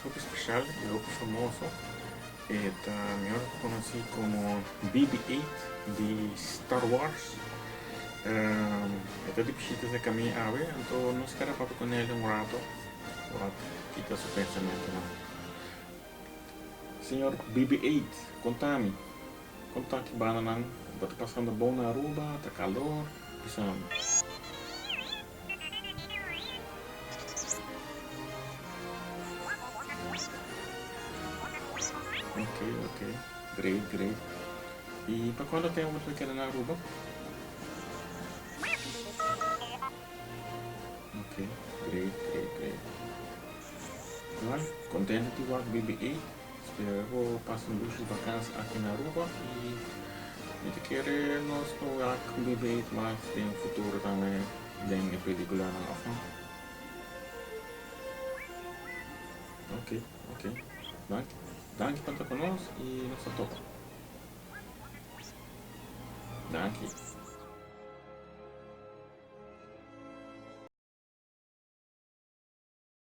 hopi special y hopi famoso. E ta mihor conoci como BB-8 di Star Wars. E ta di bishita cerca mi awe, anto nos kere papia cu nel un rato, wak kita su pensamentonan. Señor BB-8, conta mi, con ta ki bandanan bo ta pasando bon na Aruba, ta calor, bisa mi. Ok, ok. Great, great. Y pa cuanto tempo bo ta keda na Aruba? Ok, great, great, great. Well, contento di wak BB-8. Spera bo pasa un dushi vakantie aki na Aruba y mi ta kere nos lo wak BB-8 mas den futuro tambe den e peliculanan of no? Ok, ok. Danki. Danki pa ta ku nos y nos ta topa. Danki.